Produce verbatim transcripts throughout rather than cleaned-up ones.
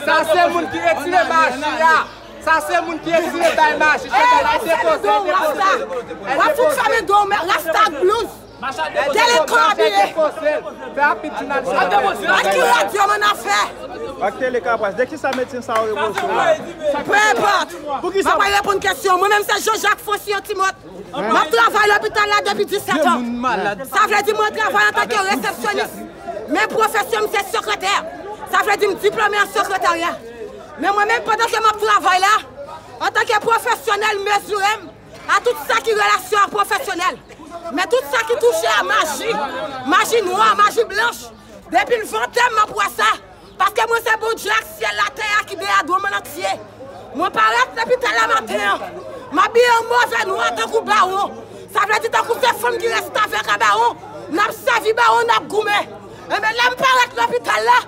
Sa se moun ki retire maji a. Sa se moun ki retire bay maji. Chèf la depoze, depoze. W ap fout fèmen do w, men rasta ak blouz. Delekan abiye. Fè rapid, jounalis. Ak ki radyo m ann afè? Ak Tele Kapras. De ki sa medsen sa yo reproche w la? Peu importe. M ap reponn kesyon. Mwen menm se Jean Jacques Francillon Timot. M ap travay lopital la depi disèt an. Sa vle di mwen travay antanke resepsyonis. Men pwofesyon m se sekretè. Sa vle di m diplome an sekretarya. Men mwen menm pandan ke m ap travay la, antanke pwofesyonèl, m mezire m a tout sa ki relasyon ak pwofesyonèl. Men tout sa ki touche a maji, maji nwa, maji blanch, depi l vante m, m ap wè sa. Paske mwen se Bondye ak syèl la, tè a ki dèyè do m an antye. Mwen parèt lopital la maten an. M abiye an move nwa tankou bawon. Sa vle di tankou se fanm ki restavèk a bawon. N ap sèvi bawon, n ap goumen. Enben, lè m parèt lopital la,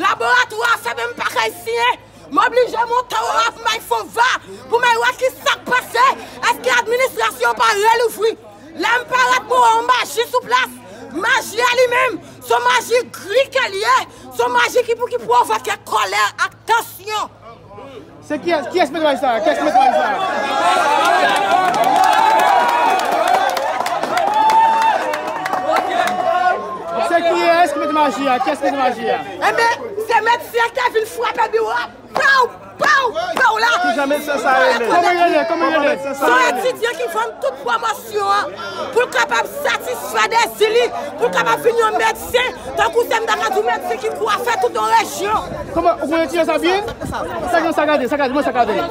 laboratwa a fèmen, m pa kay siyen. M oblije monte anwo a pou m al fè yon va, pou m al wè ki sa k pase. Èske administrasyon pa relouvri? Lè m parèt, mwen wè yon maji sou plas. Maji a li menm, se yon maji gri ke l ye. Se yon maji ki pou ki pwovoke kòlè ak tansyon. Se kiyès, kiyès mete maji sa a? Kiyès mete maji sa a? Se kiyès ki mete maji a? Kiyès ki mete maji a? Enben, se medsen ki te vin frape biwo a. Pow! Pow! Pow la! Kijan medsen sa rele? Kòman rele? Kòman rele? Se yon etidyan ki vann tout pwomosyon an pou l kapab satisfè dezi li, pou l kapab vin yon medsen, tankou se m ta ka di w medsen ki kwafe tout yon rejyon. Kòman, ou konn etidyan sa byen? Sa gen sa gade, sa gade, mwen sa gade. Sa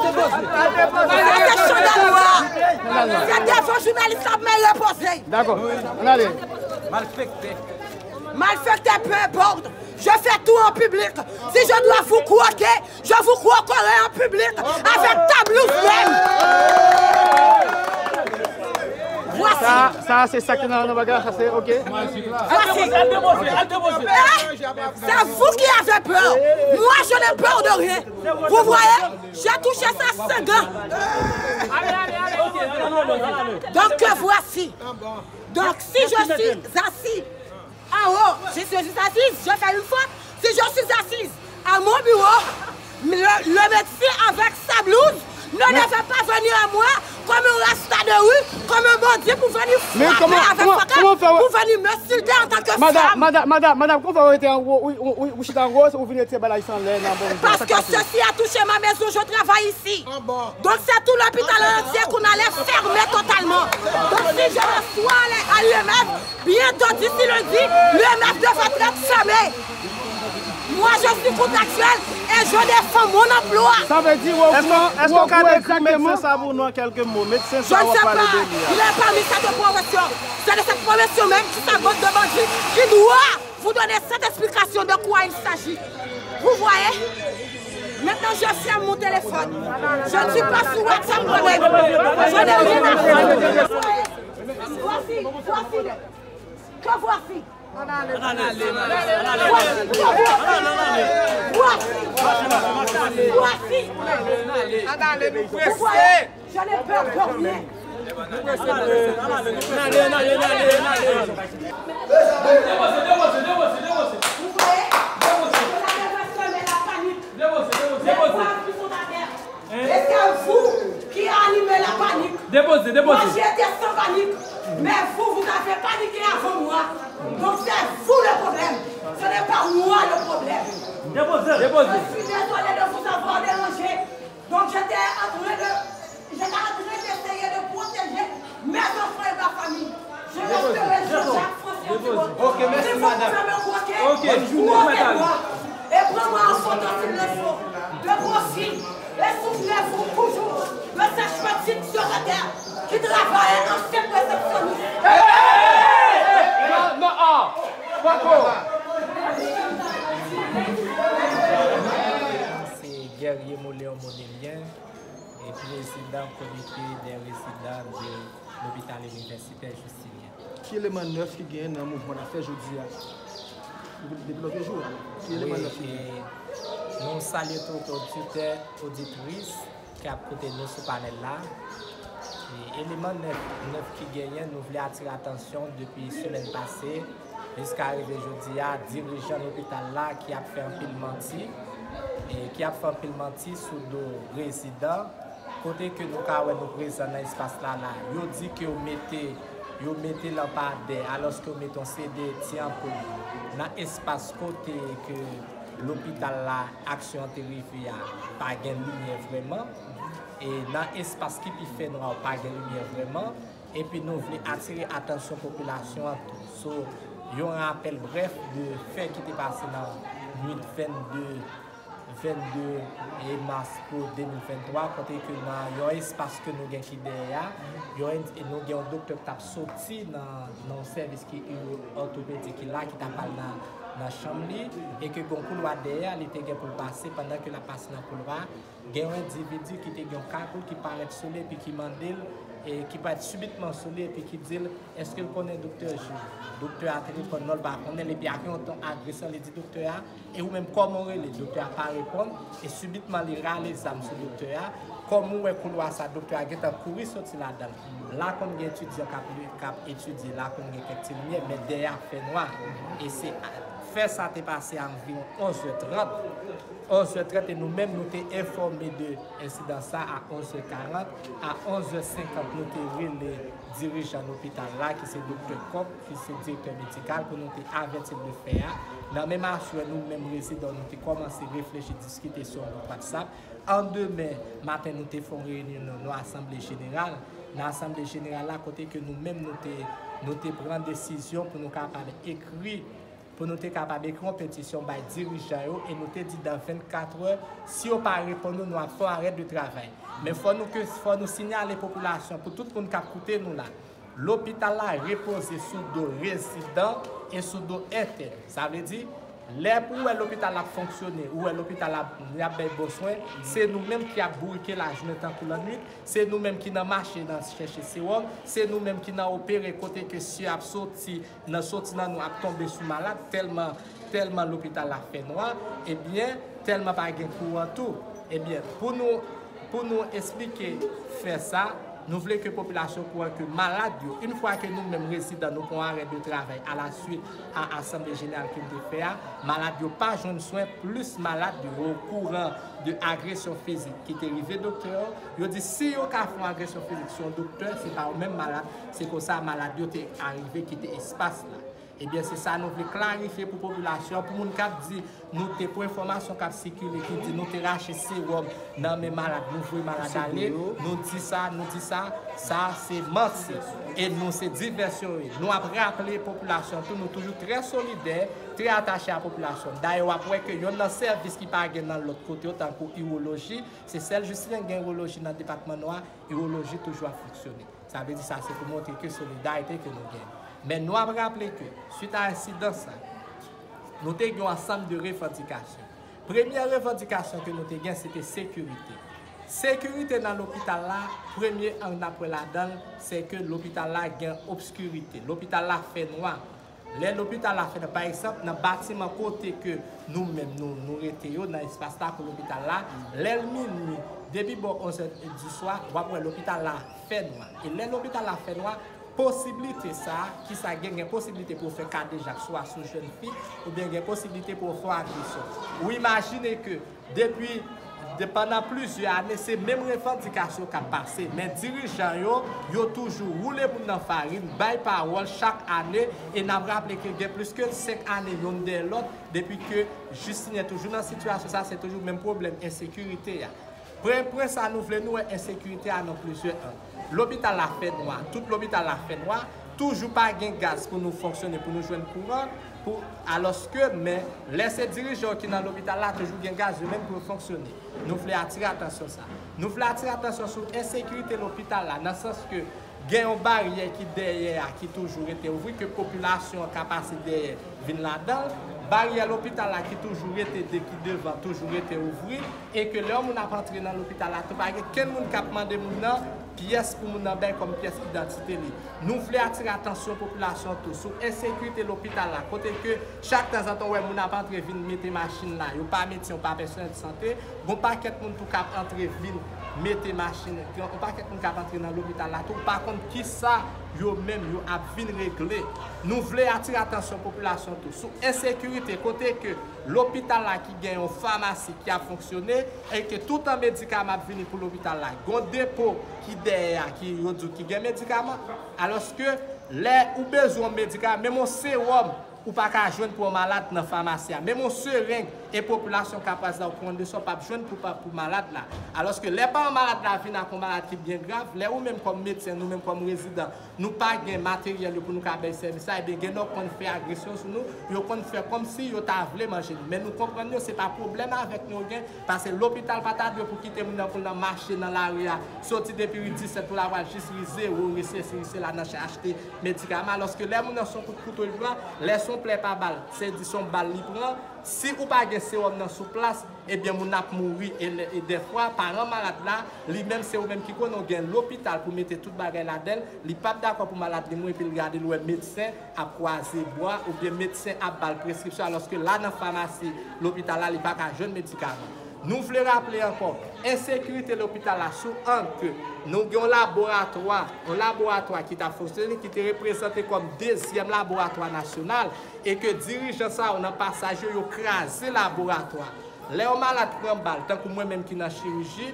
se chanèl nwa. Se devan jounalis la pou mwen repoze. Dakò, ann ale. Malfektè. Malfektè, peu importe. Je fais tout en public. Si je dois vous croquer, je vous croquerai en public avec ta blouse même. Voici. Sa, sa se sa ki nan, nan bagay la, sa se, ok. Voici. Eh, c'est vous qui avez peur. Moi, je n'ai peur de rien. Vous voyez, j'ai touché ça cinq ans. Donc, voici. Donc, si je suis assis en haut, si je suis assise, je fais une faute. Si je suis assise à mon bureau, le, le médecin avec sa blouse ne devait pas venir à moi comme un rasta de rue, comme un bandit pour venir frapper avec fracas, pour venir m'insulter en tant que femme. Madam, madam, madam, madam, kòman w fè w rete anwo, ou, ou, ou, ou chita anwo, ou vin retire bagay sa anlè nan bon. Parce que ceci a touché ma maison, je travaille ici. Donc c'est tout l'hôpital en entier qu'on allait fermer totalement. Donc si je reçois les, à l'U M F, bientôt, d'ici lundi, l'U M F devrait être fermé. Moi, je suis contractuelle et je défends mon emploi. Sa vle di, ou okouran, ou okouran egzakteman. Èske w ka dekri medsen sa pou nou an kèlke mo? Medsen sa w ap pale de li a. Il est parmi cette profession. C'est de cette profession même que sa bande de bandits qui doit vous donner cette explication de quoi il s'agit. Vous voyez? Maintenant, je ferme mon téléphone. Je ne suis pas sur WhatsApp moi-même. Je n'ai rien à faire. Voici, voici le, que voici. Voici, que voici. Voici, voici. Vous voyez? Je n'ai peur de rien. Vous voyez? Vous avez semé la panique. Les braves qui sont à terre. Et c'est vous qui animez la panique. Moi, j'étais sans panique. Mais vous, vous avez paniqué avant moi. Donc c'est vous le problème. Ce n'est pas moi le problème. Je suis désolé de vous avoir dérangé. Donc j'étais en train de, j'étais en train d'essayer de protéger mes enfants et ma famille. Je resterai Jean-Jacques Francis Thibault. Si vous pouvez me croquer, croquez-moi et prenez-moi en photo s'il le faut, de profil. Et souvenez-vous toujours de cette petite secrétaire qui travaillait en chef réceptionniste. Non, non, ah, poko. Se Guerrier Moléon Monélien, e prezidan komite dè rezidan de lopital inivèsitè Jistinyen. Ki eleman nèf ki genyen nan mouvman n ap fè jodi a? Depi, depi lòt jou a, ki eleman nèf ki genyen? Wi, e nou salye tout oditè, oditris k ap koute nou sou panèl la. E eleman nèf, nèf ki genyen, nou vle atire atansyon depi semèn pase, Jiska rive jodi a, dirijan lopital la ki ap fè anpil manti, e ki ap fè anpil manti sou do rezidan, kote ke nou ka wè nou prezan nan espas la la. Yo di ke yo mete, yo mete lanpadè, alòske yo mete yon seri de ti anpoul nan espas kote ke lopital la, aksyon an te rive a, pa gen limyè vrèman. E nan espas ki pi fè nwa, pa gen limyè vrèman. Epi nou vle atire atansyon popilasyon an tou sou yon rapèl brèf de fè ki te pase nan nwit vennde, vennde e mas pou de mil venntwa, kote ke nan yon espas ke nou gen ki dèyè a, yon, e nou gen yon doktè ki t ap soti nan, nan yon sèvis ki uro-, òtopedi ki la, ki t ap al nan, nan chanm li, e ke gen yon koulwa dèyè a, li te gen pou l pase, pandan ke l ap pase nan koulwa a, gen yon endividi ki te gen yon kagoul ki parèt sou li epi ki mande l, e ki parèt sibitman sou li epi ki di l, èske l konnen Doktè Jules? Doktè a te reponn non, l pa konnen l, epi ak yon ton agresan, li di doktè a, e ou menm, kòman w rele? Doktè a pa reponn, e sibitman li rale zam sou doktè a. Kòm ou wè koulwa sa, doktè a gentan kouri soti ladan l. La konn gen etidyan k ap, k ap etidye, la konn gen kèk ti limyè, men dèyè a fè nwa. E se, fè sa te pase a anviwon onz è trant. Onz è trant, e nou menm, nou te enfòme de ensidan sa a onz è karant. A onz è senkant, nou te rele dirijan lopital la, ki se Doktè Coq, ki se direktè medikal, pou nou te avèti l de fè a. Nan menm aswè, nou menm rezidan, nou te kòmanse reflechi, diskite sou yon gwoup WhatsApp. An demen maten, nou te fè yon reyinyon nan, nan asanble jeneral. Nan asanble jeneral la, kote ke nou menm, nou te, nou te pran desizyon pou nou kapab ekri, pou nou te kapab ekri yon petisyon bay dirijan yo, e nou te di dan vennkat è, si yo pa reponn nou, nou ap fè yon arè de travay. Men fò nou ke, fò nou siyale popilasyon, pou tout moun k ap koute nou la, lopital la repoze sou do rezidan e sou do entèn. Sa vle di, lè pou wè lopital la ap fonksyone, ou wè lopital la ap bay bon swen, se nou menm ki ap bourike lajounen tankou lannwit, se nou menm ki nan mache nan chèche sewòm, se nou menm ki nan opere kote ke sye ap soti, nan soti nan nou ap tonbe sou malad, tèlman, tèlman lopital la fè nwa, ebyen, tèlman pa gen kouran tou. Ebyen, pou nou, pou nou esplike fè sa, nou vle ke popilasyon kouran ke malad yo, yon fwa ke nou menm rezidan, nou pran arè de travay alaswit a asanble jeneral ke m te fè a, malad yo pa jwenn swen, plis malad yo okouran de agresyon fizik ki te rive doktè yo. Yo di si yo ka fè yon agresyon fizik sou yon doktè, se pa yon menm malad, se konsa malad yo te arive kite espas la. Ebyen, se sa nou vle klarifye pou popilasyon, pou moun k ap di nou te pran enfòmasyon k ap sikile ki di nou te rache sewòm nan men malad, nou voye malad ale, nou di sa, nou di sa, sa se manti. E nou se divèsyon yo ye. Nou ap raple popilasyon tou, nou toujou trè solidè, trè atache a popilasyon. Dayè, w ap wè ke yonn nan sèvis ki pa gen nan lòt kote yo, tankou iwoloji, se sèl Jistinyen gen iwoloji nan depatman nou a, iwoloji toujou ap fonksyone. Sa vle di sa se pou montre ke solidarite ke nou gen. Men nou ap raple ke, swit a ensidan sa, nou te gen yon ansanm de revandikasyon. Premyè revandikasyon ke nou te gen, se te sekirite. Sekirite nan lopital la, premye ang n ap wè ladan l, se ke lopital la gen obskirite. Lopital la fè nwa. Lè lopital la fè nwa, pa egzanp, nan batiman kote ke nou menm nou, nou rete yo, nan espas la pou lopital la, lè l minui, depi bò onz è di swa, w ap wè lopital la fè nwa. E lè lopital la fè nwa, posiblite sa, ki sa gen, gen posiblite pou w fè kadejak swa sou jèn fi, oubyen gen posiblite pou w fè yon agresyon. Ou imajine ke depi, de, pandan plizyè ane, se menm revandikasyon k ap pase, men dirijan yo, yo toujou woule moun nan farin, bay pawòl chak ane, e n ap raple ke gen plis ke senk ane yonn dèyè lòt, depi ke Jistinyen toujou nan sitiyasyon sa, se toujou menm pwoblèm ensekirite a. Premye pwen sa nou vle nou wè ensekirite a nan plizyè ang. Lopital la fè nwa, tout lopital la fè nwa, toujou pa gen gaz pou nou fonksyone, pou nou jwenn kouran, pou, alòske, men, lè se dirijan yo ki nan lopital la, toujou gen gaz yo menm pou yo fonksyone. Nou vle atire atansyon sa. Nou vle atire atansyon sou ensekirite lopital la, nan sans ke gen yon baryè ki dèyè a, ki toujou rete ouvri, ke popilasyon an ka pase dèyè vin ladan l. Baryè lopital la ki toujou rete de ki devan, toujou rete ouvri, e ke lè yon moun ap antre nan lopital la, tou pa gen kenn moun k ap mande moun nan pyès pou moun nan bay kòm pyès idantite li. Nou vle atire atansyon popilasyon tou sou ensekirite lopital la, kote ke chak tanzantan w wè moun ap antre vin mete machin la, yo pa medsen, yo pa pèsonèl sante, gon pakèt moun tou k ap antre vin mete machin, gen yon pakèt moun k ap antre nan lopital la tou, ou pa konn kisa yo menm yo ap vin regle. Nou vle atire atansyon popilasyon tou sou ensekirite, kote ke lopital la ki gen yon famasi ki ap fonksyone, e ke toutan medikaman ap vini pou lopital la, gen yon depo ki dèyè a, ki yo di w ki gen medikaman, alòske lè ou bezwen yon medikaman, menm yon sewòm, ou pa ka jwenn pou yon malad nan famasi a. Menm yon sereng e popilasyon Kapwaz la, ou konn de sa, w p ap jwenn pou, pa- pou malad la. Alòske lè paran malad la vin ak yon malad ki byen grav, lè ou menm kòm medsen, nou menm kòm rezidan, nou pa gen materyèl yo pou nou ka bay sèvis la, ebyen gen nèg konn fè agresyon sou nou, yo konn fè kòmsi yo ta vle manje nou. Men nou konprann yo, se pa pwoblèm avèk nou yo gen, paske lopital pa ta dwe pou kite moun nan pou l nan mache nan lari a, soti depi ri disèt pou l al jis ri zewo, ri sesi, ri sela nan achte medikaman, alòske lè moun nan se yon kout kouto li pran, lè se yon plè pa bal, se di se yon bal li pran, si ou pa gen sewòm nan sou plas, ebyen moun nan ap mouri, e, lè- e dèfwa, paran malad la, li menm se ou menm ki konnen w gen lopital pou mete tout bagay ladan l, li p ap dakò pou malad li mouri, epi l gade l wè medsen ap kwaze bwa, oubyen medsen ap ba l preskripsyon, alòske la nan famasi lopital la, li pa ka jwenn medikaman. Nou vle raple ankò, ensekirite lopital la sou ang ke nou gen yon laboratwa, yon laboratwa ki t ap fonksyone, ki te reprezante kòm dezyèm laboratwa nasyonal, e ke dirijan sa yo nan pasaj yo, yo kraze laboratwa. Lè yon malad pran bal, tankou mwen menm ki nan chiriji,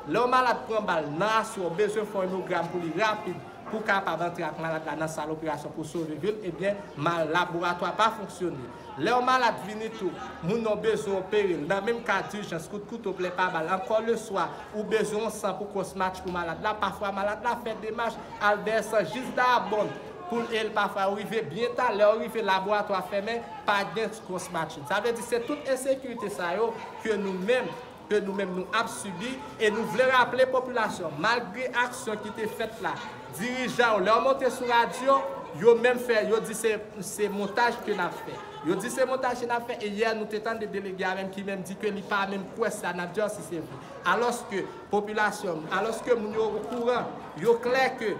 lè yon malad pran bal nan aswè, w bezwen fè yon emogram pou li rapid, pou w kapab antre ak malad la nan sal operasyon pou sove vi l, ebyen, mal- laboratwa pa fonksyone. Lè yon malad vini tou, moun nan bezwen opere l, nan menm ka dijans, kout kouto, plè pa bal, ankò leswa, ou bezwen yon san pou cross match pou malad la, pafwa malad la fè demach, al dèyè san jis dabòn, pou l, e l pafwa yo rive byen ta, lè yo rive laboratwa fèmen, pa gen cross match. Sa vle di se tout ensekirite sa yo ke nou menm, ke nou menm nou ap sibi, e nou vle raple popilasyon, malgre aksyon ki te fèt la, dirijan yo, lè yo monte sou radyo, yo menm fè, yo di se, se montaj ke n ap fè. Yo di se montaj ke n ap fè, e yè nou te tande delege a menm ki menm di ke li pa menm kwè sa n ap di a si se vre. Alòske popilasyon, alòske moun yo okouran, yo klè ke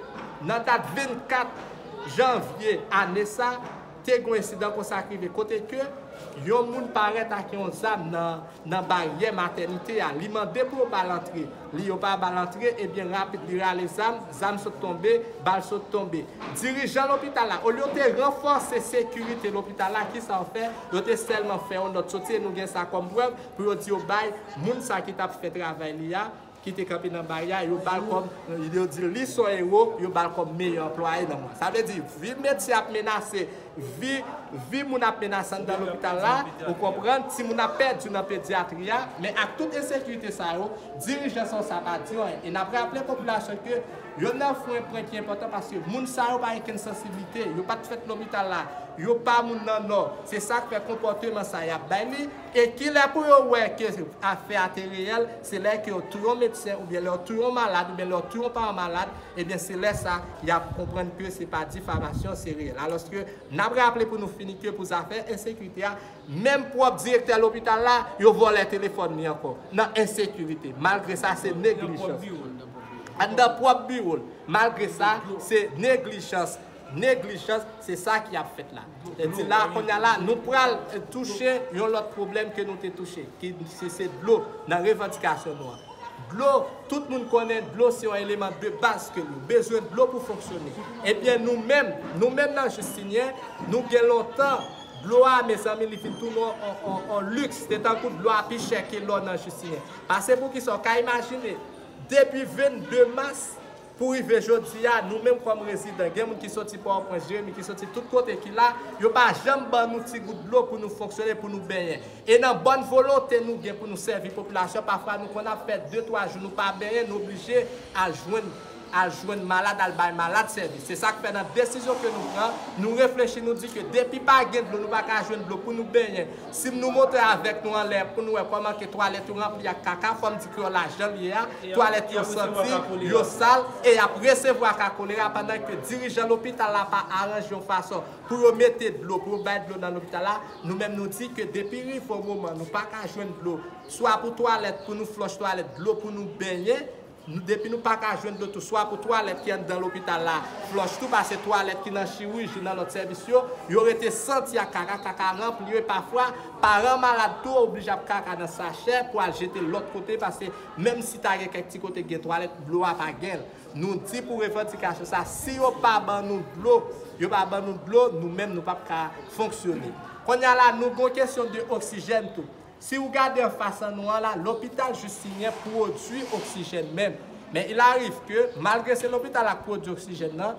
nan dat vennkat janvye ane sa, te gen yon ensidan konsa ki rive, kote ke yon moun parèt ak yon zam nan, nan baryè matènite a. Li mande pou yo ba l antre. Li, yo pa ba l antre, ebyen rapid, li rale zam, zam sot tonbe, bal sot tonbe. Dirijan lopital la, olye yo te ranfòse sekirite lopital la, kisa yo fè? Yo te sèlman fè yon nòt soti, e nou gen sa kòm prèv, pou yo di yo bay moun sa ki t ap fè travay li a, ki te kanpe nan baryè a, yo ba l kòm, yo di li se yon ewo, yo ba l kòm meyè anplwaye nan mwa. Sa vle di, vi medsen ap menase, vi, vi moun ap menase anndan lopital la, ou konprann, timoun ap pèdi nan pedyatri a, men ak tout ensekirite sa yo, dirijan sa yo sa pa di anyen. E n ap raple popilasyon ke yo nan fè yon pwen ki enpòtan paske moun sa yo pa gen kenn sansiblite, yo pa t fèt lopital la, yo pa moun nan Nò. Se sa k fè konpòteman sa y ap bay li. E kilè pou yo wè ke afè a te reyèl, se lè ke yo touye yon medsen, oubyen lè yo touye yon malad, oubyen lè yo touye yon paran malad, ebyen se lè sa y ap konprann ke se pa difamasyon, se reyèl. Alòske, n ap raple pou nou fini ke pou zafè ensekirite a, menm pwòp direktè lopital la, yo vòlè telefòn li ankò, nan ensekirite. Malgre sa, se neglijans. Anndan pwòp biwo l. Malgre sa, se neglijans. Neglijans, se sa ki ap fèt la. E di la, kounye a la, nou pral, eh, touche yon lòt pwoblèm ke nou te touche, ki se, se dlo nan revandikasyon nou an. Dlo, tout moun konnen dlo se yon eleman de baz ke nou bezwen dlo pou fonksyone. Ebyen, nou menm, nou menm nan Jistinyen, nou gen lontan, dlo a, mezanmi, li vin tounen on, on, on, on liks. Se tankou dlo a pi chè ke lò nan Jistinyen. Paske poukisa, w ka imajine, depi vennde mas, pou rive jodi a, nou menm kòm rezidan, gen moun ki soti Pòtoprens, Jeremi, ki soti tout kote ki la, yo pa janm ban nou ti gout dlo pou nou fonksyone, pou nou benyen. E nan bòn volonte nou gen pou nou sèvi popilasyon, pafwa nou konn ap fè de, twa jou nou pa benyen, nou oblije al jwenn, al jwenn malad, al bay malad sèvis. Se sa k fè nan desizyon ke nou pran, nou reflechi, nou di ke depi pa gen dlo, nou pa ka jwenn dlo pou nou benyen. Si nou monte avèk nou anlè pou nou wè kòman ke twalèt yo ranpli ak kaka, fò m di kreyòl la jan l ye a, twalèt yo santi, yo sal, e y ap resevwa ka kolera, pandan ke dirijan lopital la pa aranje yon fason pou yo mete dlo, pou yo bay dlo nan lopital la. Nou menm nou di ke depi rive yon moman nou pa ka jwenn dlo, swa pou twalèt, pou nou flòch twalèt, dlo pou nou benyen, Nou, depi nou pa ka jwenn dlo tou, swa pou twalèt ki anndan lopital la flòch tou, paske twalèt ki nan chiriji, nan lòt sèvis yo, yo rete santi ak kaka, kaka ranpli yo, e pafwa, paran malad tou oblije ap kaka nan sachè pou al jete lòt kote, paske menm si ta gen kèk ti kote gen twalèt, dlo a pa gen l. Nou di pou revandikasyon sa, si yo pa ban nou dlo, yo pa ban nou dlo, nou menm nou p ap ka fonksyone. Kounye a la, nou gon kesyon de oksijèn tou. Si w gade anfas an nou an la, lopital Jistinyen pwodui oksijèn menm. Men il arrive ke, malgre se lopital la k pwodui oksijèn nan,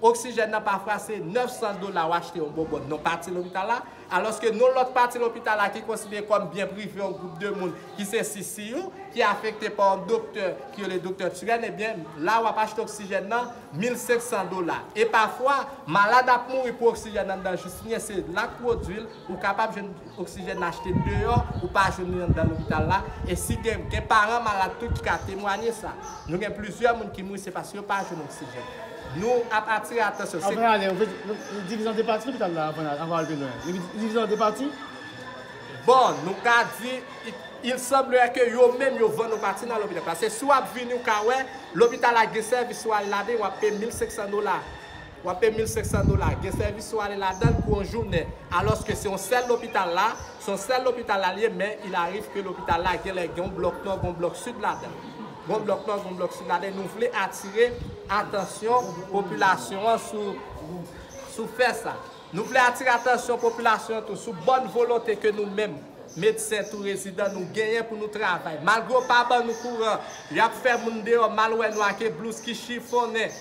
oksijèn nan pafwa se nèf san dola w achte yon bonbòn nan pati lopital la, alòske nou lòt pati lopital la ki konsidere kòm byen prive yon gwoup de moun ki se C C U, ki afekte pa yon doktè ki rele doktè Turenne, ebyen, la w ap achte oksijèn nan mil senk san dola. E pafwa, malad ap mouri pou oksijèn anndan Jistinyen, se la k pwodui l, ou kapab jwenn oksijèn achte deyò, ou pa jwenn li anndan lopital la. E si gen, gen paran malad tou ki ka temwanye sa. Nou gen plizyè moun ki mouri, se paske yo pa jwenn oksijèn. Nou ap atire atansyon. Se Avan ale, ou vle di, nou divize an de pati lopital la, avan, avan al pi lwen. Li divize an de pati? Bon, nou ka di, il semblerait que yo menm yo vann yon pati nan lopital. Paske si w ap vini, ou ka wè, lopital la gen sèvis, si w al ladan, w ap peye mil senk san dola. W ap peye mil senk san dola. Gen sèvis, si w ale ladan l pou yon jounen. Alòske se yon sèl lopital la, se yon sèl lopital la l ye, men il arrive ke lopital la genlè gen yon blòk nò, gen yon blòk sid ladan l. Gen yon blòk nò, gen yon blòk sid ladan l. Nou vle atire atansyon popilasyon an sou, sou fè sa. Nou vle atire atansyon popilasyon an tou sou bòn volonte ke nou menm, medsen tou, rezidan, nou genyen pou nou travay. Malgre yo pa ban nou kouran, y ap fè moun deyò mal wè nou ak blouz ki chifonnen.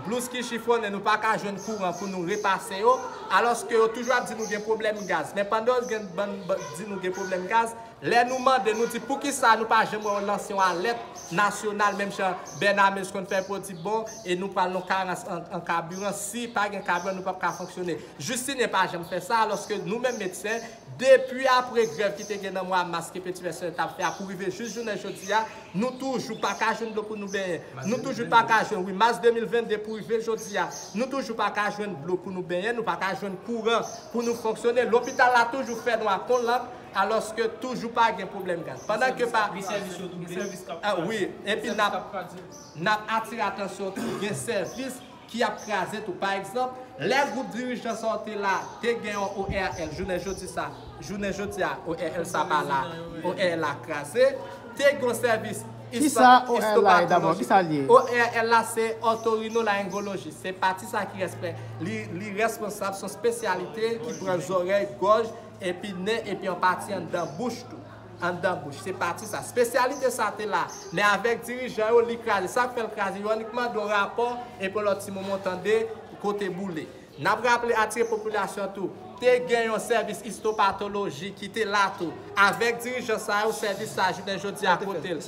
Blouz ki chifonnen, nou pa ka jwenn kouran pou nou repase yo, alòske yo toujou ap di nou gen pwoblèm gaz. Men pandan yo gen, ban, ban, di nou gen pwoblèm gaz, lè nou mande, nou di poukisa nou pa janm wè yo lanse yon alèt nasyonal, menm jan Bernard Meyers konn fè pou yo di, bon, e nou pral nan karans an, an kabiran, si pa gen kabiran, nou p ap ka fonksyone. Jistinyen pa janm fè sa, alòske nou menm medsen, depi apre grèv ki te gen nan mwa mas ke Petit Frè Soleil t ap fè a pou rive jis jounen jodi a, nou toujou pa ka jwenn dlo pou nou benyen. Nou toujou pa ka jwenn, wi, mas de mil venn de pou rive jodi a, nou toujou pa ka jwenn dlo pou nou benyen, nou pa ka jwenn kouran pou nou fonksyone. Lopital la toujou fè nwa kon lanp, alòske toujou pa gen pwoblèm gaz. Pandan ke pa Gen sèvis yo double. Gen sèvis k ap Ah, wi, epi Gen n sèvis ap k ap kraze. N ap atire atansyon tou, gen sèvis ki ap kraze tou. Pa egzanp, lè gwoup dirijan sa yo te la, te gen yon O R L, jounen jodi sa, jounen jodi a, O R L sa pa la, O R L la kraze, te gen yon sèvis Kisa O R L la ye dabò? Kisa l ye? O R L la se otorhinolaryngologie. Se pati sa ki respè-, li, li responsab, se yon espesyalite ki pran zòrèy, gòj, epi nen, epi yon pati anndan bouch tou. Anndan bouch. Se pati sa. Espesyalite sa te la. Men avèk dirijan yo, li kraze. Sa k fè l kraze? Yo annik mande yon rapò, epi yon lòt ti moman w tande kote boule. N ap raple, atire popilasyon an tou. Te gen yon sèvis istopatoloji ki te la tou. Avèk dirijan sa yo, sèvis sa, jounen jodi a, kote l?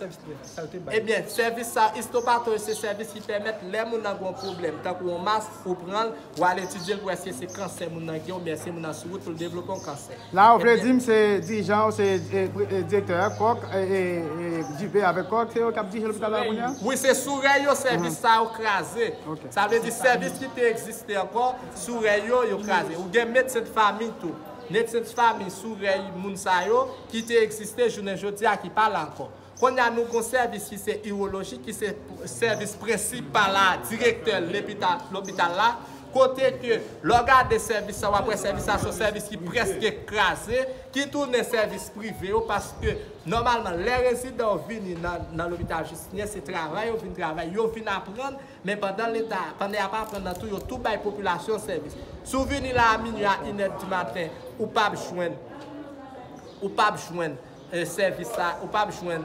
Ebyen, sèvis sa, istopatoloji, se sèvis ki pèmèt lè moun nan gen yon pwoblèm, tankou yon mas, ou pran l, ou al etidye l pou wè si se kansè moun nan gen, oubyen se moun nan sou wout pou l devlope yon kansè. La, ou vle di m se dirijan, ou se, e, pre-, e, direktè, Kòk, e, e, e, Dipe avèk Kòk, se yo k ap dirije lopital la kounye a? Wi, se sou rèy yo sèvis sa yo kraze. Ok. Sa vle di sèvis ki te egziste ankò, sou rèy yo, yo kraze. Ou gen medsen de fanmi tou. Medsen de fanmi sou rèy moun sa yo ki te egziste jounen jodi a ki pa la ankò. Kounye a nou gon sèvis ki se iwoloji, ki se sèvis prensipal la, direktè lepital, lopital la, kote ke lè w gade sèvis sa, w ap wè sèvis sa se yon sèvis ki prèske kraze, ki tounen sèvis prive yo, paske nòmalman lè rezidan yo vini nan, nan lopital Jistinyen, se travay yo vin travay, yo vin aprann, men pandan leta, pandan y ap aprann nan tou, yo tou bay popilasyon sèvis. Si w vini la a minui, a inè di maten, ou p ap jwenn, ou p ap jwenn e, sèvis sa, ou p ap jwenn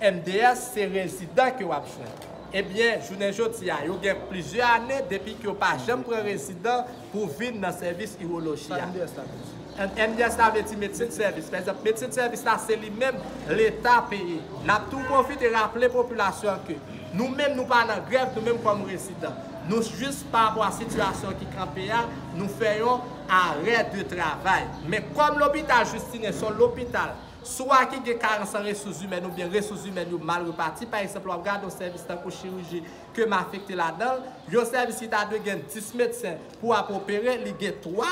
M D S, se rezidan ke w ap jwenn. Ebyen, jounen jodi a, yo gen plizyè ane depi ke yo pa janm pran rezidan pou vin nan sèvis iwoloji a. M D S la vle di? M D S la vle di medsen de sèvis. Pa egzanp, medsen de sèvis la, se li menm Leta peye. N ap tou pwofite raple popilasyon an ke nou menm, nou pa nan grèv, nou menm kòm rezidan. Nou jis pa rapò a sitiyasyon ki kanpe a, nou fè yon arè de travay. Men kòm lopital Jistinyen se yon lopital swa ki gen karans an resous imèn oubyen resous imèn yo mal repati. Pa egzanp, w ap gade yon sèvis tankou chiriji ke m afekte ladan l, yon sèvis ki ta dwe gen dis medsen pou ap opere, li gen twa,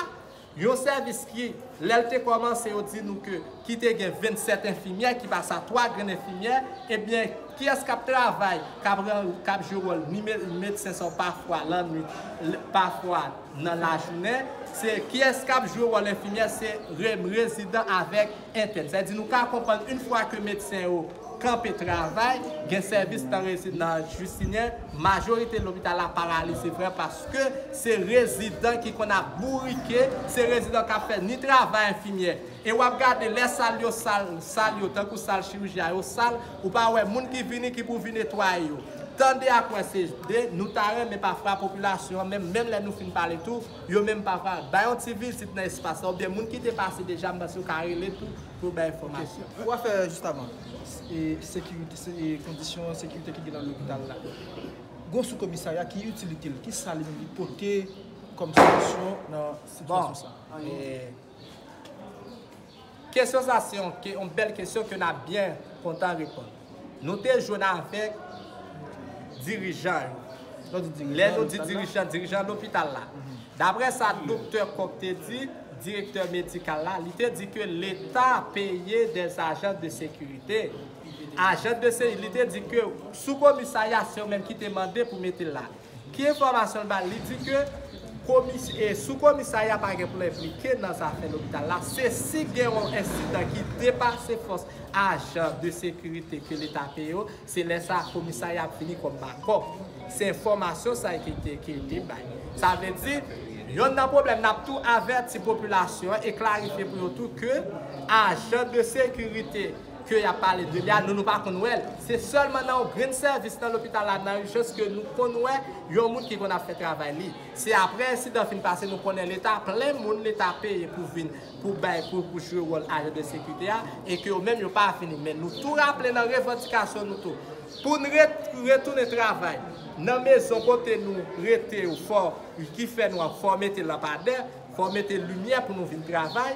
Yon sèvis ki, lè l te kòmanse, yo di nou ke ki te gen vennsèt enfimyè, ki pase a twa grenn enfimyè, ebyen, kiyès k ap travay, k ap ran-, k ap jwe wòl ni me-, medsen sa yo pafwa lannwit, l-, pafwa nan lajounen, se kiyès k ap jwe wòl enfimyè, se re-, rezidan avèk entèn. Sa vle di nou ka konprann, yon fwa ke medsen yo kanpe travay, gen sèvis nan rezi-, nan Jistinyen, majorite lopital la paralize vre paske se rezidan ki konn ap bourike, se rezidan k ap fè ni travay enfimyè. E w ap gade lè sal yo sal, sal yo, tankou sal chirijyen yo sal, ou pa wè moun ki vini ki pou vin netwaye yo. Tande ak wè se de, nou ta renmen pafwa popilasyon an, menm, menm lè nou fin pale tou, yo menm pafwa bay yon ti vizit nan espas la, oubyen moun ki te pase deja, m panse yo ka rele tou pou bay enfòmasyon. Pou afè jis avan, e sekirite, se, e kondisyon sekirite ki gen nan lopital la. Gon sou komisarya ki itilite l, ki sa li menm li pote kòm solisyon nan sitiyasyon sa? Bon, e, kesyon sa se yon, ke, yon bèl kesyon ke n ap byen kontan reponn. Nou te jwenn avèk dirijan yo. Lè nou di dirijan, dirijan lopital la. Daprè sa doktè Coq te di, direktè medikal la, li te di ke Leta peye des agents de sécurité. Ajan de se, li te di ke sou komisarya se yo menm ki te mande pou mete l la. Ki enfòmasyon l ba l? Li di ke komis-, e, sou komisarya pa gen pou l enplike nan zafè lopital la. Se si gen yon ensidan ki depase fòs ajan de sekirite ke Leta peye yo, se lè sa komisarya ap vini kòm bakòp. Se enfòmasyon sa ki te, ki te bay. Sa vle di, yonn nan pwoblèm, n ap tou avèti popilasyon an e klarifye pou yo tou ke ajan de sekirite ke y ap pale de li a, nou, nou pa konn wè l. Se sèlman nan yon grenn sèvis nan lopital la, nan ijans, ke nou konn wè yon moun ki konn ap fè travay li. Se aprè ensidan fin pase, nou konnen Leta plen moun, Leta peye pou vin, pou bay, pou, pou jwe wòl ajan de sekirite a, e ke yo menm yo pa vini. Men nou tou raple nan revandikasyon nou tou, pou n re-, retounen travay nan mezon kote nou rete yo, fò, ki fè nwa, fò mete lanpadè, fò mete limyè pou nou vin travay,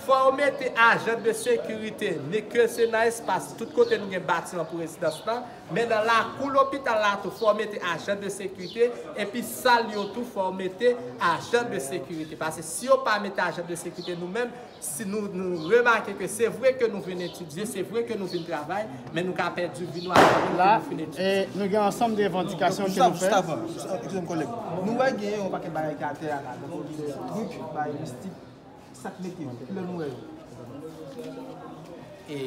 fò w mete ajan de sekirite, ni ke se nan espas, tout kote nou gen batiman pou rezidans lan, men nan lakou lopital la tou, fò w mete ajan de sekirite, epi sal yo tou, fò w mete ajan de sekirite. Paske si yo pa mete ajan de sekirite, nou menm, si nou, nou remake ke se vre ke nou vin etidye, se vre ke nou vin travay, men nou ka pèdi vi nou avan menm ke nou fin etidye. E nou gen ansanm de revandikasyon ke nou fè. Jis avan, jis avan, eskize m, kòlèg. Nou wè gen yon pakèt bagay ki atè a la, truk, bagay mistik. Sa k mete yo? Kilè nou wè yo? E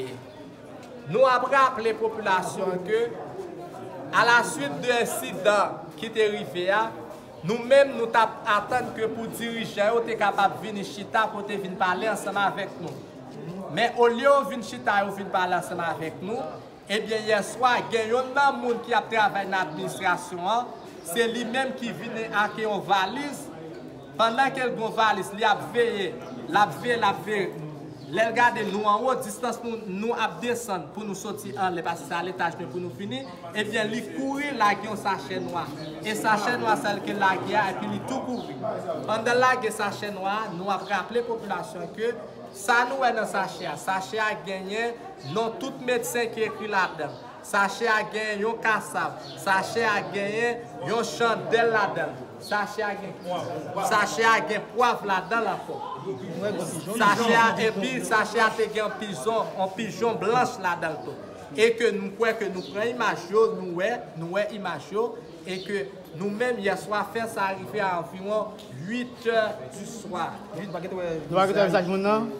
nou ap raple popilasyon an ke, alaswit de ensidan ki te rive a, nou menm nou t ap atann ke pou dirijan yo te kapab vini chita pou te vin pale ansanm avèk nou. Men olye yo vin chita, yo vin pale ansanm avèk nou, ebyen, yèswa, gen yonn nan moun ki ap travay nan administrasyon an, se li menm ki vini ak yon valiz. Pandan ke l gon valiz, li ap veye, l ap veye, l ap veye. Lè l gade nou anwo, distans nou, nou ap desann pou nou soti anlè, paske se a letaj nou pou nou fini, ebyen, li kouri lage yon sachè nwa. E sachè nwa sa l ke lage a, epi li tou kouri. Pandan l lage sachè nwa a, nou ap raple popilasyon ke sa nou wè nan sachè a, sachè a genyen non tout medsen ki ekri ladan l. Sachè a genyen yon kasav. Sachè a genyen yon chandèl ladan l. Sachè a gen, sachè a gen pwav ladan l ankò. Sachè a, epi sachè a te gen yon pijon, yon pijon blanch ladan l tou. E ke nou kwè ke nou pran imaj yo, nou wè, nou wè imaj yo, e ke nou menm, yèswa, fè sa rive a anviwon uit è di swa. Nou pa gentan wè vizaj moun nan?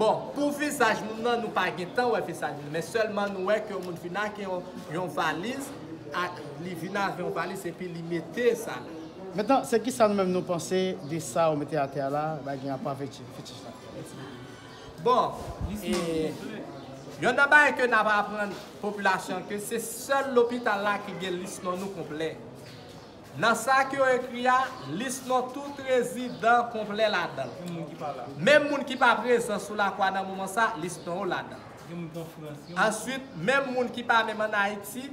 Bon, pou vizaj moun nan, nou pa gentan wè vizaj moun nan, men sèlman nou wè ke yon moun vin ak yon, yon valiz, ak, li vin avè yon valiz epi li mete sa la. Mentnan, se kisa nou menm nou panse de sa ou mete atè a la, bagay gen rapò avèk fetich la? Bon, e, yonn nan bagay ke n ap aprann popilasyon ke se sèl lopital la ki gen lis non nou konplè. Nan sa ke yo ekri a, lis non tout rezidan konplè ladan l. Menm moun ki pa la. Menm moun ki pa prezan sou lakou a nan moman sa, lis non yo ladan l. Gen moun ki an Frans, gen moun ki... Answit, menm moun ki pa menm ann Ayiti,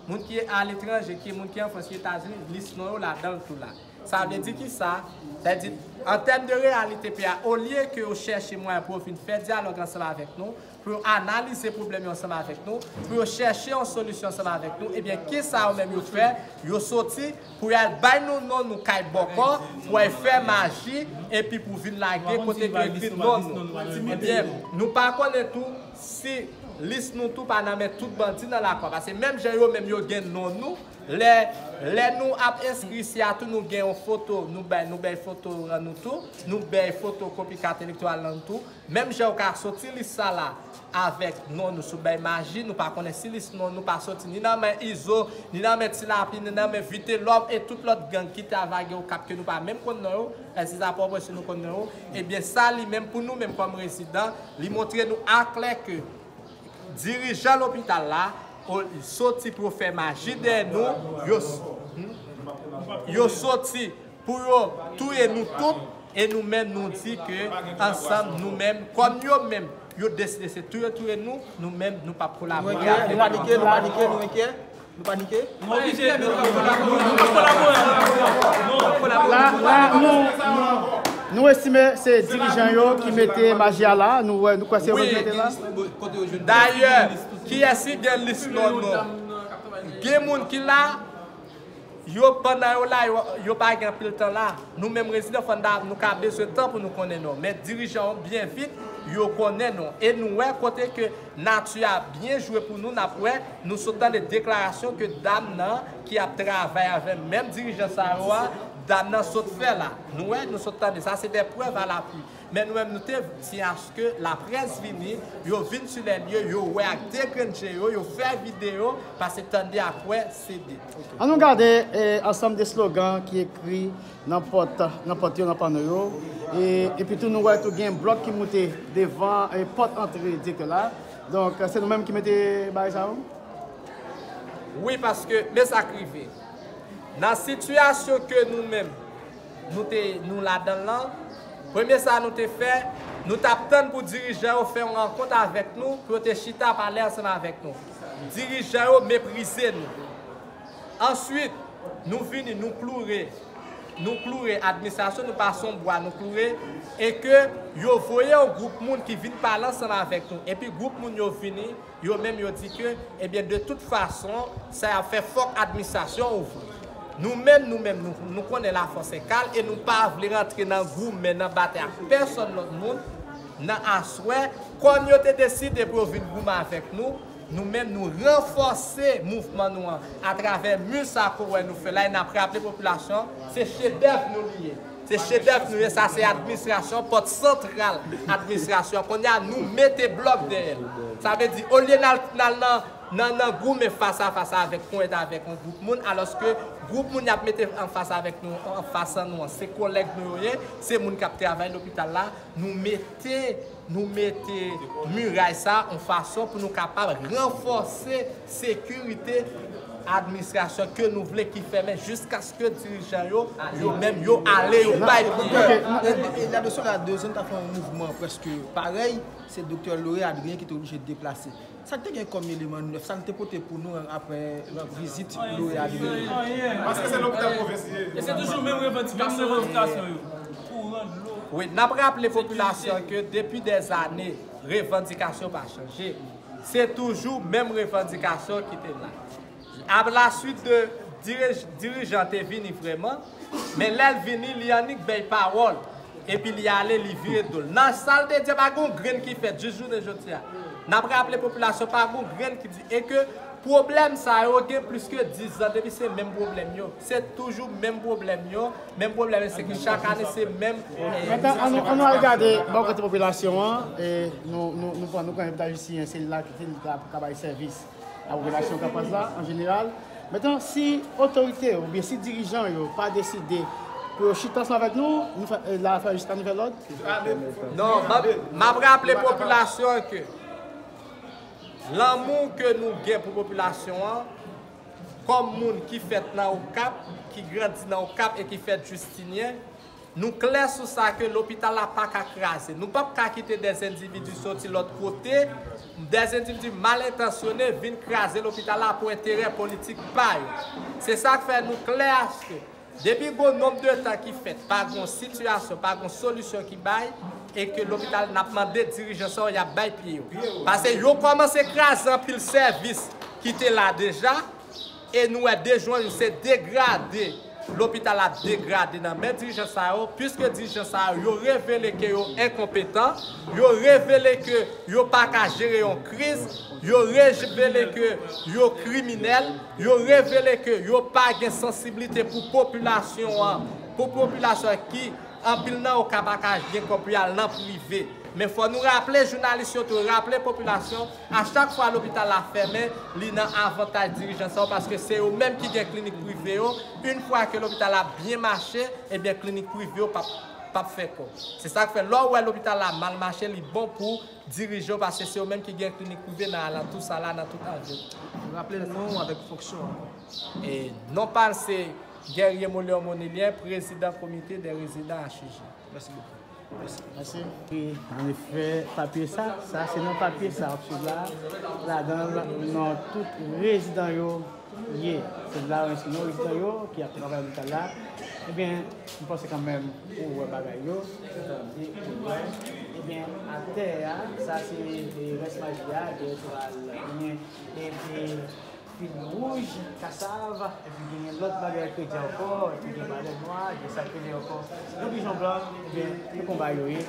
moun ki aletranje, ki moun ki an Frans, ki Etazini, lis non yo ladan l tou la. Sa vle di ki sa? Sa vle di, an tèm de reyalite peyi a, olye ke yo chèche mwayen pou yo vin fè dyalòg ansanm avèk nou, pou yo analize pwoblèm yo ansanm avèk nou, pou yo chèche yon solisyon ansanm avèk nou, ebyen, ki sa yo menm yo fè? Yo soti pou y al bay nou non nou kay bòkò, pou y fè maji, epi pou vin lage kote ke ekri non nou. Ebyen, nou pa konnen tou si lis nou tou pa nan men tout bandi nan lakwa. Paske menm jan yo menm yo gen non nou, lè, lè nou ap enskri isi a tou, nou gen yon foto, nou bay, nou bay foto nou tou, nou bay fotokopi kat elektoral nou tou. Menm jan yo ka soti lis sa la avèk non nou sou bay maji, nou pa konnen si lis non nou pa soti ni nan men Izo, ni nan men Ti Lapli, ni nan men Vitelòm e tout lòt gang ki travay Okap ke nou pa menm konn non yo, e si sa pwòp si nou konn non yo, ebyen sa li menm pou nou menm kòm rezidan, li montre nou aklè ke dirijan lopital la, o, soti pou yo fè maji dèyè nou, yo, hmm? Yo soti pou yo touye nou tout, e nou menm nou di ke ansanm nou menm, kòm yo menm, yo deside se touye touye nou, nou menm nou p ap kolabore avèk yo. Nou panike, nou panike, nou enkyè. Nou panike. Nou oblije, nou kolabore. La, la, nou, nou, nou estime se dirijan yo ki mete maji a la. Nou wè, nou kwè se yo ki mete la. Dayè, kiyès ki gen lis non nou? Gen moun ki la, yo pandan yo la, yo, yo pa gen anpil tan la. Nou menm rezidan, fò n ta, nou ka bezwen tan pou nou konnen non. Men dirijan yo byen vit, yo konnen non. E nou wè kote ke nati a byen jwe pou nou, n ap wè, nou sot tande deklarasyon ke dam nan ki ap travay avè menm dirijan sa yo a, dam nan sot fè la. Nou wè, nou sot tande sa, se de prèv a lapui. Men nou menm nou te di aske laprès vini, yo vin sou lè lye, yo wè ak de grenn je yo, yo fè videyo, pase tande ak wè se de. An nou gade eh, ansanm de slogan ki ekri nan pòt, nan pòt yo, nan panno yo. E, epi tou nou wè tou gen blòk ki moute devan eh, pòt antre direktè la. Donk, se nou menm ki mete bagay sa yo? Wi, paske, men sa k rive. Nan sitiyasyon ke nou menm, nou te, nou ladan l lan, premye sa nou te fè, nou t ap tann pou dirijan yo fè yon rankont avèk nou, pou yo te chita pale ansanm avèk nou. Dirijan yo meprize nou. Answit, nou vini, nou kloure, nou kloure administrasyon, nou pase yon bwa, nou kloure, e ke yo voye yon gwoup moun ki vin pale ansanm avèk nou. Epi gwoup moun yo vini, yo menm yo di ke, ebyen, de tout fason, sa y ap fè fòk administrasyon ouvri. Nou menm, nou menm, nou, nou konnen lafòs e kal e nou pa vle rantre nan goumen, nan batay ak pèsonn lòt moun, nan aswè, kòm yo te deside pou yo vin goumen avèk nou, nou menm, nou ranfòse mouvman nou an atravè mi sa ke w wè nou fè la, e n ap raple popilasyon, se chedèv nou li ye. Se chedèv nou ye, sa se administrasyon, pòt santral administrasyon. Kounye a, nou mete blòk dèyè l. Sa vle di, olye n al, n al nan, nan, nan goumen fas a fas avèk, ponyèt avèk yon gwoup moun, alòske gwoup moun y ap mete anfas avèk nou, anfas an nou an, se kolèg nou yo ye, se moun k ap travay lopital la, nou mete, nou mete miray sa yon fason pou nou kapab ranfòse sekirite administrasyon ke nou vle ki fèmen jiskaske dirijan yo, yo menm, yo ale, yo bay pye. E, e, e la de sela, de zòn ta fè yon mouvman prèske parèy, se Doktè Lauré Adrien ki te oblije deplase. Sa k te gen kòm eleman nèf, sa l te pote pou nou apre vizit Lauré Adrien? Paske se lopital pwovens li ye. E se toujou menm revandikasyon, revandikasyon yo. Kouran, dlo, sekirite. Wi, n ap raple popilasyon ke depi dèzane, revandikasyon pa chanje. Se toujou menm revandikasyon ki te la. A la suite de diri-, dirijan te vini vrèman, men lè l vini, li annik bay pawòl, epi li ale, li vire do l. Nan sa l te di a, pa gen yon grenn ki fèt jis jounen jodi a. N ap raple popilasyon, pa gen yon grenn ki di, e ke pwoblèm sa yo gen plis ke diz an depi se menm pwoblèm yo. Se toujou menm pwoblèm yo, menm pwoblèm yo, se ki chak ane se menm, eh, Mentnan, an nou, an nou al gade bò kote popilasyon an, e nou, nou, nou, nou konnen Leta Jistisyen, se la ki te la pou ka bay sèvis a popilasyon Kapwaz la, an jeneral. Mentnan, si otorite yo, oubyen si dirijan yo pa deside pou yo chita ansanm avèk nou, nou fè, eh, la fè jiska nouvèl lòd? Non, m ap, m ap raple popilasyon an ke lanmou ke nou gen pou popilasyon an, kòm moun ki fèt nan Okap, ki grandi nan Okap e ki fèt Jistinyen, nou klè sou sa ke lopital la pa ka kraze. Nou p ap ka kite dè endividi soti lòt kote, dè endividi mal entansyone vin kraze lopital la pou enterè politik pa yo. Se sa k fè nou klè aske Depi gon nonb de tan ki fèt, pa gon sitiyasyon, pa gon solisyon ki bay, e ke lopital n ap mande dirijan sa yo, y ap bay pye yo. Paske yo kòmanse kraze anpil sèvis ki te la deja, e nou wè de jou an jou se degrade, lopital ap degrade nan men dirijan sa yo, piske dirijan sa yo, yo revele ke yo enkonpetan, yo revele ke yo pa ka jere yon kriz, yo revele ke yo kriminèl, yo revele ke yo pa gen sansiblite pou popilasyon an, pou popilasyon an ki anpil nan yo ka pa ka gen kòb pou y al nan prive. Men fò nou raple jounalis yo tou, raple popilasyon, a chak fwa lopital la fèmen, li nan avantaj dirijan sa yo, paske se yo menm ki gen klinik prive yo. Yon fwa ke lopital la byen mache, ebyen klinik prive yo p ap, p ap fè kòb. Se sa k fè lè w wè lopital la mal mache, li bon pou dirije yo, paske se yo menm ki gen klinik prive nan alantou sa la, nan tout anvil. Raple non w avèk fonksyon an. E non pa m se Guerrier Molière Monilien, prezidan komite dè rezidan H U G. Mèsi bokou. Mèsi. Mèsi. Wi, an efè, papye sa, sa se nan papye sa w ap swiv la, ladan l non tout rezidan yo ye. Se la yo enskri non rezidan yo ki ap travay lopital la. Ebyen, m panse kanmenm ou wè bagay yo, ou tande, ou wè. Ebyen, atè a, sa se, e, rès maji a, dèyè tou a, l genyen, e, e, fil wouj, kasav, epi genyen lòt bagay kredi ankò, epi gen balèn nwa, gen sa k rele ankò, yon pijon blan, ebyen, se konba yo ye.